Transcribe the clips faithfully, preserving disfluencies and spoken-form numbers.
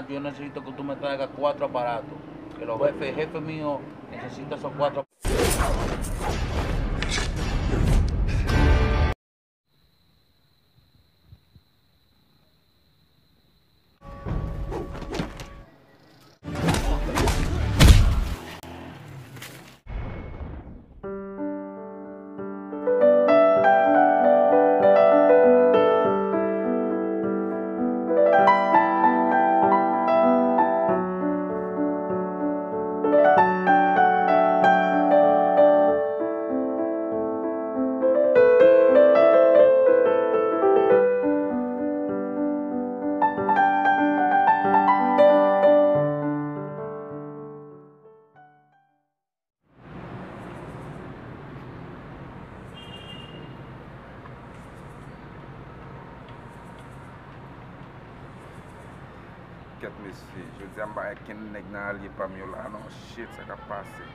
Yo necesito que tú me traigas cuatro aparatos. Que los jefes, jefe mío, necesita esos cuatro. Kèt mesye, jodi a m pa gen kenn nèg nan alye pa m yo la non. Shit, sa k ap pase?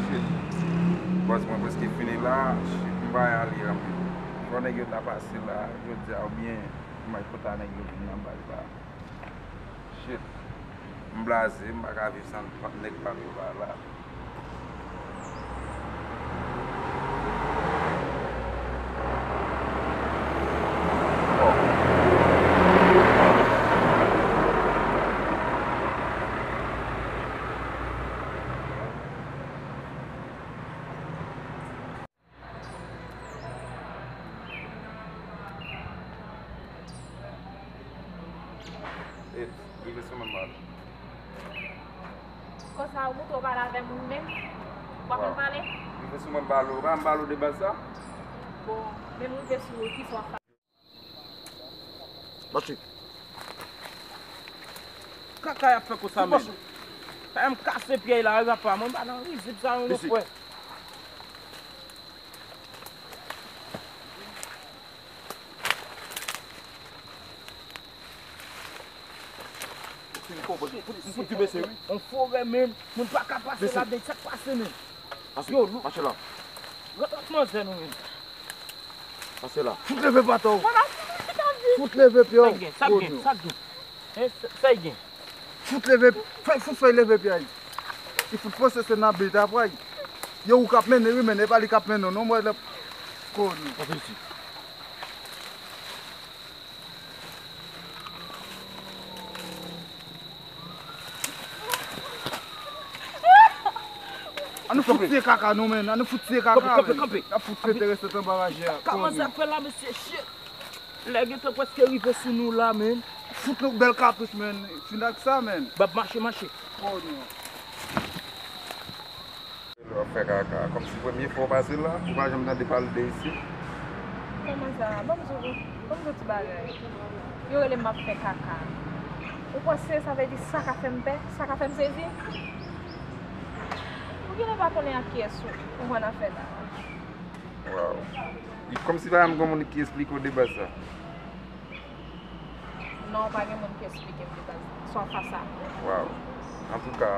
Shit. Bòs mwen prèske fini la. Shit, m pa ale anpil. Fò nèg yo ta pase la jodi a oubyen m al kota nèg yo vin nan baz la. Shit. M blaze, m pa ka viv san nèg pa m yo pa la. Eps, rive sou menm balo. Konsa, ou montre w pale avè moun menm? Ou pa konn pale? Rive sou mwen balo, ou pa m balo de baz sa? Bon, menm rive sou ou, kisa w ap fè? Mache. Kaka y ap fè konsa menm. Fè m kase pyè la, rapa. Mwen pa nan rizib sa yo non, frè. M fout di mesye wi. On forè menm, moun pa ka pase ladan, sa k pase menm? Yo, nou mache la. Rant ak manzè nou menm. Pase la. Fout leve pata w. Fout leve pye w. Sa k gen, sa k gen, sa k gen? Hein, sa, sa y gen? Fout leve, fè, fout fè leve pye a. Li fout panse se nan bit apre. Yo, ou k ap mennen wi, men e pa li k ap mennen w non, mwen lè. Koni. Anpil ti. Ann fout tiye kaka nou, men. Ann fout tiye kaka, men. Kanpe, kanpe, kanpe. N ap fout fete reste anba raje a. Kòman sa fè la, mesye? Shit. Lè gentan prèske rive sou nou la, men. Fout nou bèl katouch, men. Fin ak sa, men. Bab mache, mache. Koni. Lè w ap fè kaka, kòmsi premye fwa w pase la, ou pa janm tande pale de isit. Kòman sa? Ban m di w, ban m di w ti bagay. Yo rele m ap fè kaka. Ou panse sa vle di sa ka fè m pè? Sa ka fè m sezi? Ou genlè pa konnen ak kiyès ou, ou konn afè la. Waw. Li kòmsi pa janm gen moun ki esplike w de baz sa. Non, pa gen moun ki esplike m de baz sa. Sa w ap fè sa. Waw. Antouka,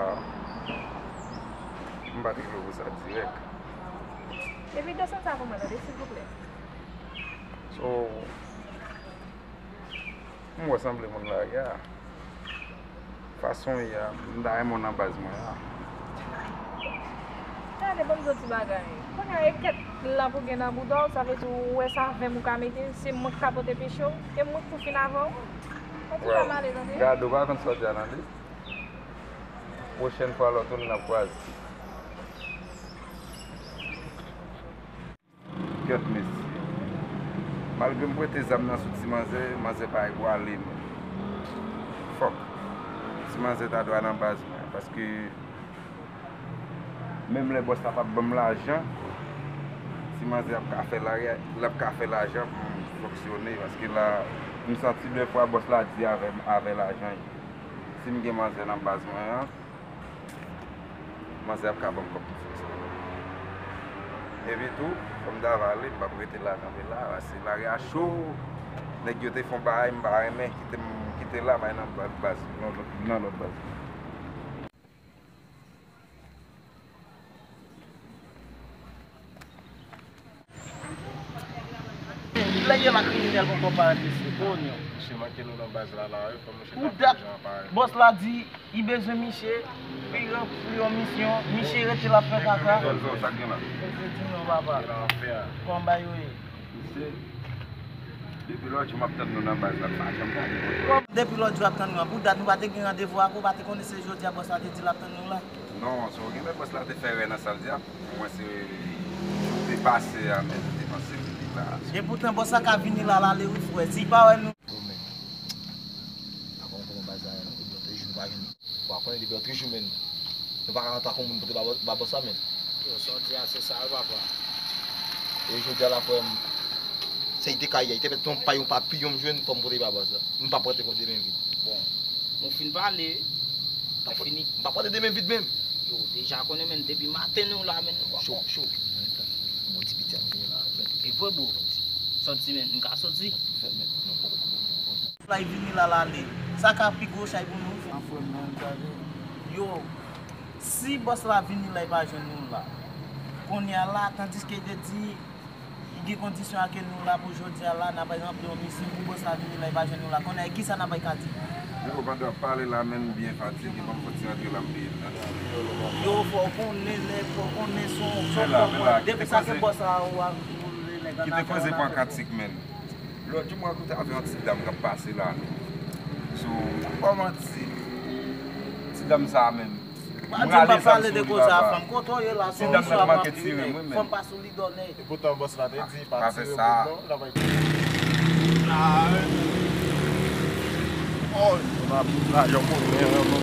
m pa t rive pou sa dirèk. Epi desann sa pou mwen tande, silvouplè. So, m wè sanble moun lari a. Fason w ye a, m ta renmen w nan baz mwen an. Gade, ban m di w ti bagay. Kounye a, e kèt la pou gen nan bouda w, sa vle di ou wè sa venm ou ka mete, se mwen k ka pote peche w, e mwen k pou fin avè w. Antouka, m ale, tande. Gade, ou pa konn sa w di a, tande. Pwochèn fwa, lè w tounen, n ap kwaze. Kèt mesye. Malgre m prete zam nan sou ti manzè, manzè pa egwale m. Fòk. Ti manzè ta dwe nan baz mwen, paske menm lè bòs la p ap ban m lajan, ti manzè ap ka fè la, l ap ka fè lajan pou m fonksyone, paske la, m santi de fwa bòs la di avè m, avè lajan ye. Si m gen manzè nan baz mwen an, manzè ap ka ban m kòb pou fè sa. Epi tou, fò m ta va ale, m p ap rete la kanpe la, paske lari a cho. Nèg yo te fè yon bagay, m pa renmen, kite m kite la, m al nan lòt baz, nan lòt, nan lòt baz. Poko parèt isit, o non. Misye manke nou nan baz la, la, wi, fò misye ta fè jan parèt. Pou dat, bòs la di, li bezwen misye, pou li ranpli yon misyon, misye rete l ap fè kaka. Sa k gen la? Mesye, di non, papa. Kòman bagay yo ye? Mesye, depi lòt jou m ap tann nou nan baz la, m pa janm gade kote. Depi lòt jou ap tann nou an, pou dat nou pa te gen randevou ak ou, pa te konnen se jodi a bòs la te di l ap tann nou la? Non, so, gen lè bòs la te fè erè nan sa l di a. Pou mwen, se jou te pase a, men te panse vini la. Epoutan, bòs la ka vini la, l ale wi, frè. Si l pa wè nou. Yo, men, pa konn kòman baz la ye non, depi lòt jou nou pa jwenn. Ou pa konnen depi lòt jou, men, nou pa ka rantre ak yon moun pote ba bò-, ba bòs la, men. Yo, sa w di a, se sa wi, papa. E jodi a la, frè m, se li te ka ye, li te mèt yon pay, yon papiyon m jwenn, fò m pote ba bòs la. M p ap rantre kò de men vid. Bon, nou fin pale, wi. M p ap rantre de men vid menm. Yo, deja konnen, men, depi maten nou la, men, nou pa cho, cho. Bon, ti piti ap vini la, men. E vre, bro. Sòti, men, m ka sòti? Fè, men, non, poko. Lè l vini la, l ale. Sa ka pi gwo chay pou nou. An frè m nan, gade. Yo, si bòs la vini la, li pa jwenn nou la. Kounye a la, tandiske li te di, li gen kondisyon ake nou la pou jodi a la, n ap ranpli yon misyon pou bòs la vini la, li pa jwenn nou la. Kounye a, kisa n ap ka di? Yo, pandan w ap pale la, men m byen fatige, ban m fon ti rantre la, m peye l nan ti. Yo, fò w konnen, nèg, fò w konnen se yon, se yon kòb, depi sa ke bòs la, ou a boule nèg an afè. Kite koze pran katik, men. Lòt jou, mwen rankontre avè yon ti dam k ap pase la. So, m pa manti. Ti dam sa a menm. Pa di m pa pale de koze a, fanm. Kote w ye la, se yon misyon ap manke tire, wi, men. Fanm pa sou lidòl nèg. Epoutan, bòs la te di, pa tire moun non, l ap. Oh, nou ap lajan pou mwen, non.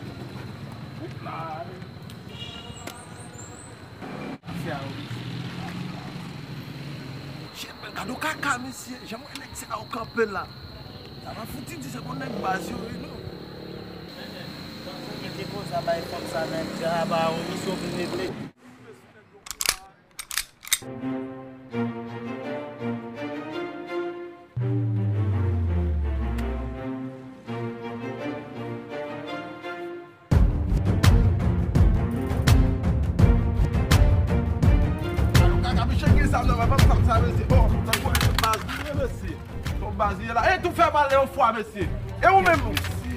Shit, men, gade yon kaka, mesye. Jan m wè nèg sa yo kanpe la. Sa pa fouti di se konn nèg baz yo ye, non. Mete koze a bay fanm sa, nèg sa, ba yon misyon pou regle. Alò, kaka, misye gen zam nan men, pa zam sa, mesye. Oh, sa kwè se baz li ye, mesye. Son baz li ye la. E tou fè pale yon fwa, mesye. E ou menm?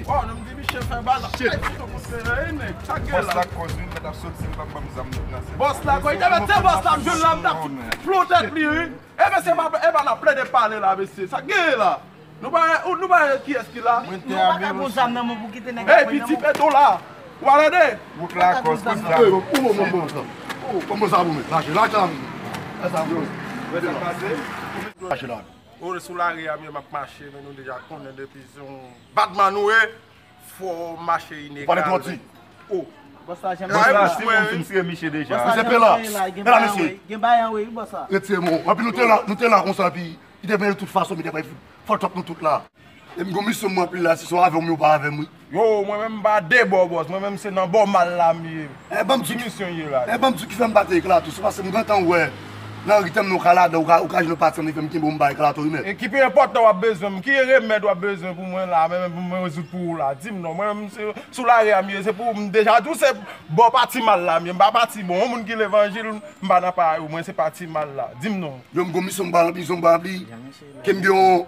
Oh, nou m di misye fè baz. Shit. Ay, tou montre, ey, nèg. Sa gen la? Bòs la koz wi, mèt ap soti, m p ap ban m zam nan. Bòs la koz, se bòs la, m jwenn la, m t ap flou tèt li, wi. E mesye, e pa n ap plede pale la, mesye. Sa gen la? Nou pa, nou pa wè kiyès ki la? Nou pa ka pran zam nan men pou kite nèg la pran nan men. Ey, piti peto la. Ou pa tande? Wout la kòs, piti la. Ou bon, bon, bon, sa. Ou bon, bon, sa, bon, men. Lache, lache la, men. Sa, bon. Wè sa pase? Lache la. Ou sou lari a, men m ap mache, men nou deja konnen depi se yon Batman nou ye, fò w mache inegal. Ou pale twò di. Oh. Bòs la, si moun fin tire misye deja. Se pe la. Pe la, mesye. Gen bayan, wi, bòs la. Retire men w. Epi nou te la, nou te la konsa, epi li te vle tout fason, men li te bay fòl twòp nou tout la. E m gon misyon m ranpli la, si se w avè m, yo pa avè m, wi. Yo, mwen menm m pa de bò, bòs. Mwen menm se nan bò mal la m ye. E ban m di ki misyon ye la. E ban m di ki fè m pa te eklate w. Se paske m gentan wè nan ritem nan ou ka ladan, ou ka, ou ka jwenn yon pati ann fè m kenbe w, m pa eklate w, wi, men. E ki pi enpòtan w ap bezwen m, ki remèd w ap bezwen pou mwen la, men menm pou mwen rezoud pou ou la. Di m non, mwen menm se sou lari a m ye, se pou ou m deja di w se bò pati mal la m ye, m pa pati bon. Yon moun ki levanjil, m pa nan parèy ou, mwen se pati mal la. Di m non. Yo, m gon misyon m pa ranpli, misyon m pa ranpli. Ke m gen yon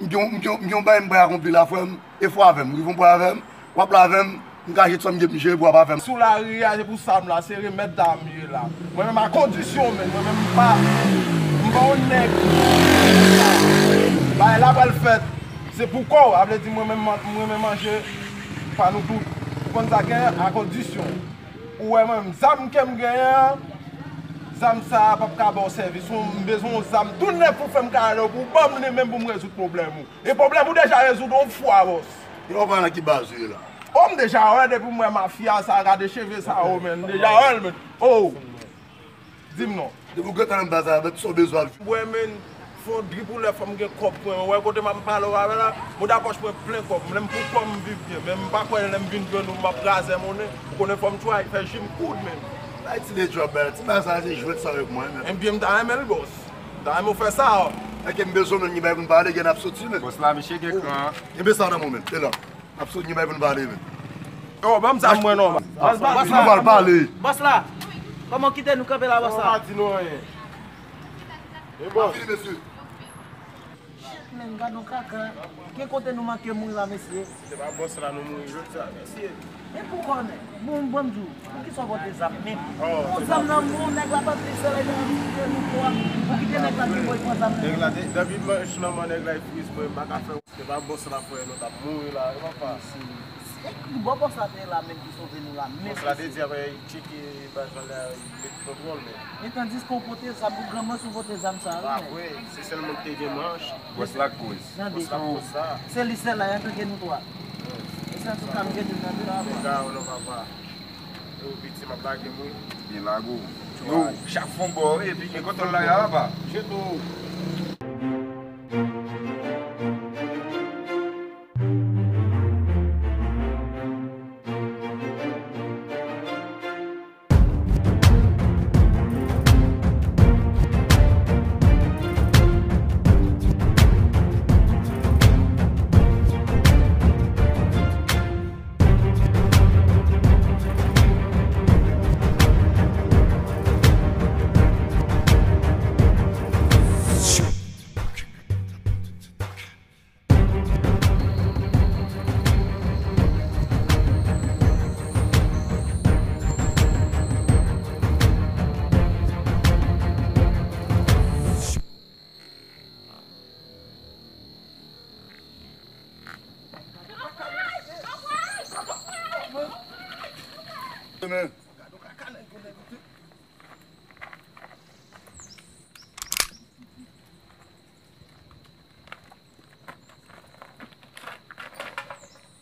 M gen, m gen, m gen yon bagay m prè akonpli la, frè m. E fò avè m. Rive yon pwen avè m. W ap la avè m. M ka jete sa m gen pou m jere pou w ap avè m. Sou lari a, se pou sa m la. Se remèd la m ye la. Mwen menm a kondisyon, men. Mwen menm m pa, m pa yon nèg. Bagay la pral fèt. Se pou kò w. A vle di mwen menm, mwen renmen manje pa nou tout. Ou konn sa gen a kondisyon. Ou wè mwen menm, zam ke m genyen an, zam sa a p ap ka ba w sèvis ou, m bezwen yon zam tou nèf pou fè m ka ale, pou w ban m li menm pou m rezoud pwoblèm ou. E pwoblèm ou deja rezoud yon fwa, bòs. E w pa nan ki baz ou ye la? O, m deja wè depi m wè mafya sa, gade cheve sa, o, men, m deja wè l, men. O! Di m non. Depi w gentan nan baz la, avèk sa w bezwen ap jwe. Wè, men, fon dri pou lè fò m gen kòb pou mwen. Wè kote m ap pale w avè la, mouda pòch mwen plen kòb. Lè m pou kòb m viv byen, men m pa kwè lè m vin jwenn ou m ap razè monnen. Ou konnen fò m try fè ji m koud, men. Bay ti de djòb, bay ti bagay sa se jwèt sa avèk mwen, men. Ebyen, m ta renmen l, bòs. M ta renmen w fè sa. Èske m bezwen w, men, gen bagay pou n pale, gen n ap soti, men. Bòs la, misye gen kran. Kenbe sa nan men w, men. E la. N ap sot gen bagay pou n pale, men. Yo, ban m zam mwen non. Bòs la, bòs la, bòs la. Bòs la. Kòman w kite nou kanpe la, bòs la? Yo, pa di nou anyen. E bòs. N ap vini, mesye. Men gad yon kaka. Gen kote nou manke mouri la, mesye. Se pa bòs la nou mouri jodi a, mesye. E poukò, nèg? Bon, bon, m di w, poukisa w pote zam menm? Oh, se zam nan men w, nèg la pa t li sèl, li nan aktivite nou twa. Ou kite nèg la gen mwen pran zam nan. Nèg la, de- depi manch nan men nèg la, e friz mwen, m pa ka fè. Se pa bòs la, frè, nou t ap mouri la, e papa. E ki bò bòs la te ye la menm ki sove nou la menm? Bòs la te di apre li tcheke baz la, li met kontwòl, men. E tandiske w pote zam, ou granmèsi w pote zam sa a, wi, men. Pa vre, se sèl mwen ki te gen manch. Bòs la k koz. Tande. Bòs la k koz sa. Se li sèl la, y atake nou twa. E se antouka m jete l nan de la. Nèg la, non, papa. Yo, piti, m ap lage m, wi. Byen lage w. Yo, chak fon bò, wi, epi gen kontwòl la, y a, papa. Jete w.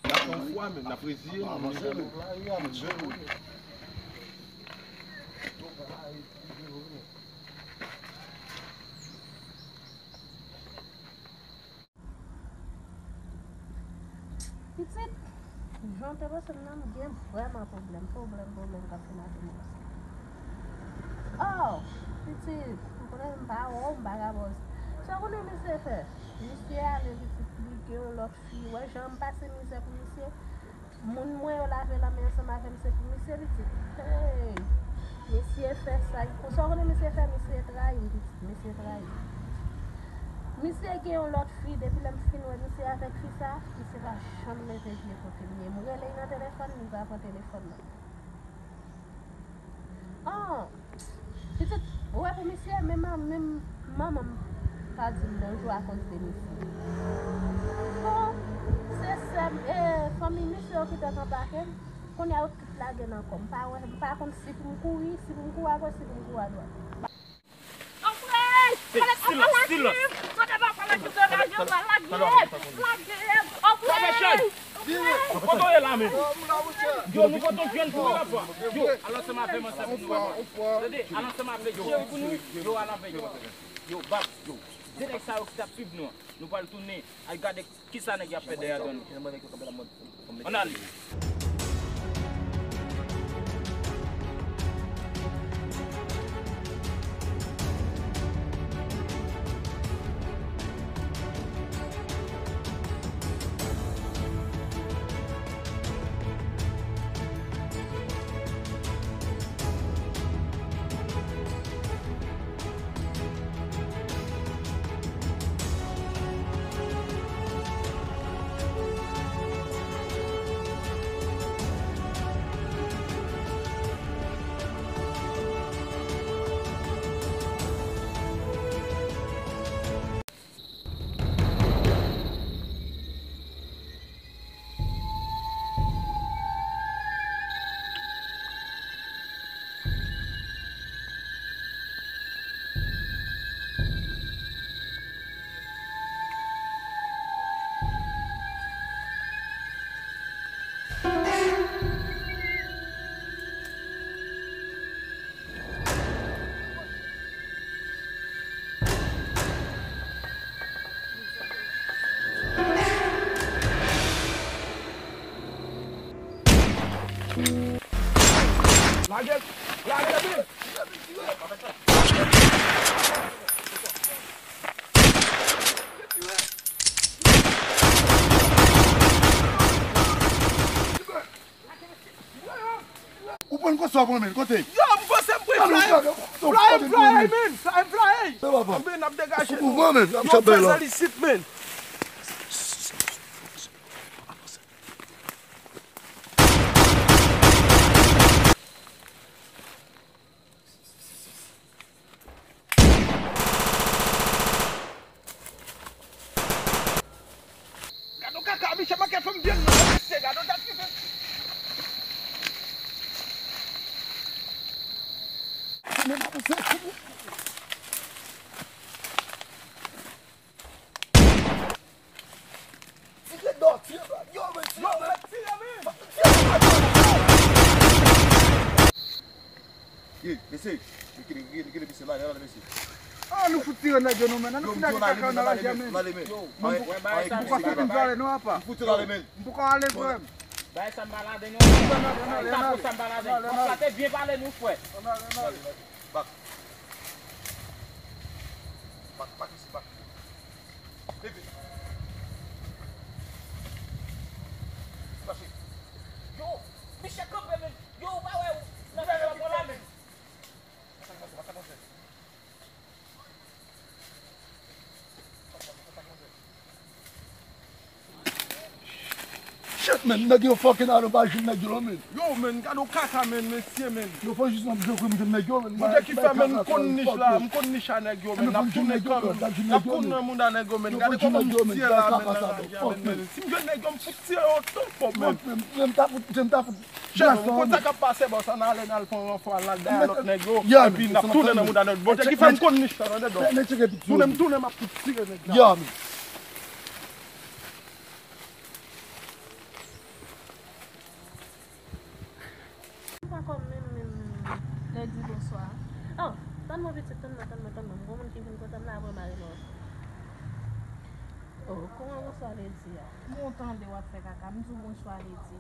N ap fè yon fwa, men n ap reziye nou. Pitit, jan w te panse m nan, m gen vrèman pwoblèm, pwoblèm, pwoblèm k ap fè maten mwen. Oh, pitit, m konnen m pa wè w, m pa ka ba w. Sa w konnen misye fè? Misye ale pitit li gen yon lòt fi. Wè jan m pase mizè pou misye. Moun mwen yo lave lanmen ansanm avè m, se pou misye pitit. Hey! Misye fè sa, konsa w konnen misye fè, misye trayi m pitit, misye trayi m. Misye gen yon lòt fi, depi lè m fin wè misye avèk fi sa, misye pa janm leve pye kote m ye. M rele l nan telefòn, li pa pran telefòn nan. Ah! Pitit, ou wè pou misye, men man, men manman m pa di m bonjou akoz de misye. Bon, se sè m, e, fanmi misye yo ki te anba ke m, kounye a yo tout lage nan kò m. M pa wè, m pa konn si pou m kouri, si pou m kouri agòch, si pou m kouri adwat. Anfrey! Hey, silans, silans! Kote papa lage soda, yo pa lage! Lage! Anfrey! Kote w ye la menm? Yo, nou kote w jwenn pou nou la fwa. Yo, al ansanm avè m ansanm nou la fwa. Tande, al ansanm avè yo. Yo, al avè yo. Yo, Bab, yo. De nèg sa yo ki t ap swiv nou an. Nou pral tounen al gade kisa nèg y ap fè dèyè dan nou. Ann ale. Lage l! Lage l! Ou pran konsa w pran men, kote? Yo, m konsa m pran fly. Fly, fly, men. Fly, fly. Men n ap degaje nou. Yo, fè zèl isit, men. Kaka, Michel, manke fè m vye non, mesye, gade yon dat ki fè. Tire dò, tire dò. Yo, men, tire, men. Tire, men. Ye, mesye, li kite, li kite, li kite mesye la, la, mesye. Ah, nou fout tire nèg yo, nou, men. An nou fin ak kaka nan lajè, men. Yo, m poko fin pale, non, apa. M fout tire ale, men. M poko ale, frè m. Bay sa m pa ladan, non. Bay sa m pa ladan. Papa te byen pale nou, frè. Bak. Bak, bak isi, bak. Leve. Mache. Yo, Michel kanpe, men. Yo, ou pa wè ou nan fè yon bon la, men. Shit, man, nèg yo fucking out of action, nèg yo, man. Yo, men, gade yon kaka, men, mesye, men. Yo fò jis nan jwe krim jwenn nèg yo, men. Bondye ki fè, men, m konn nich la, m konn nich a nèg yo, men, n ap tounen kanmenm. N ap tounen mouda nèg yo, men. Gade kòman m tire la, men, nan lajè, men, men. Si m jwenn nèg yo, m fout tire yo tou fò, men. Men, men, men, m ta fout, m ta fout. Chèf, ou konn sa k ap pase, bòs, ann ale, n al pran ranfò, al dèyè lòt nèg yo, epi n ap tounen nan mouda nèg. Bondye ki fè m konn nich la, tande, dò. Tounen m, tounen, m ap fout tire nèg la. Sa kòm menm, menm, lè di bonswa. Oh, tann mwen pitit, tann mwen, tann mwen, tann mwen. M gon moun ki vin kote m la, apre m a rele w. Oh, kòman bonswa lè di a? Mwen tande w ap fè kaka, m di w bonswa lè di.